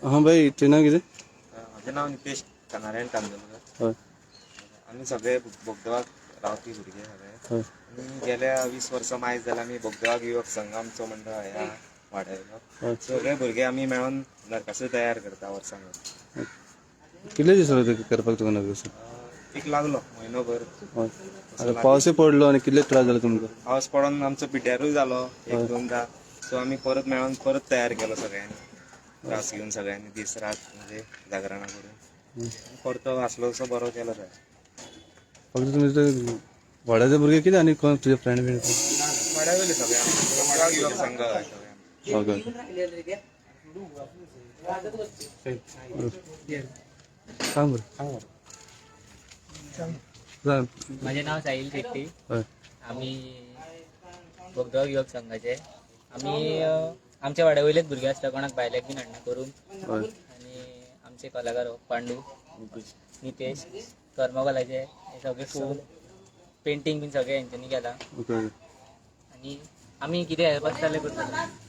हां भाई, तुजें नांव कितें? म्हजें नांव नितेश नारायण कांदोळकर. हय. आमी सगळे बोगदेवाक रावपी भुरगे सगळे. हय. आनी गेल्या 20 वर्सां मायज जाल्यार आमी बोगदेवाक युवक संघ आमचो मंडळ ह्या वाड्यावयलो. हय. सगळे भुरगे आमी मेळोन नरकासूर तयार करता वर्सान वर्स. कितले दीस लागले करपाक तुका नरकासूर? एक लागलो म्हयनोभर. हय. आतां पावसूय पडलो आनी कितले त्रास जाले तुमकां? पावस पडोन आमचो पिड्ड्यारूय जालो एक दोनदा, सो आमी परत मेळोन परत तयार केलो सगळ्यांनी, त्रास घेवन सगळ्यांनी दीस रात म्हणजे जागरणां करून परतो आसलो तसो बरो केलो तयार. फक्त तुमी ते वाड्याचे भुरगे कितें आनी कोण तुजे फ्रेंड बीन? वाड्या वयले सगळे आमी, बोगदेवाक युवक संघ सगळे आमी. ओके. सांग बरें. सांग. माझे नाव साहिल शेट्टी. हय. आमी बोगदो युवक संघाचे. आमी आमच्या वाड्या वयलेच भुरगे आसता, कोणाक भायल्याक बीन हाडना करून. हय. आनी आमचे कलाकार हो पांडू, नितेश, थर्मोकोलाचे हे सगळे फूल पेंटींग बीन सगळे हेंच्यांनी केलां. ओके. आनी आमी कितें हेल्प आसता जाल्यार करतले.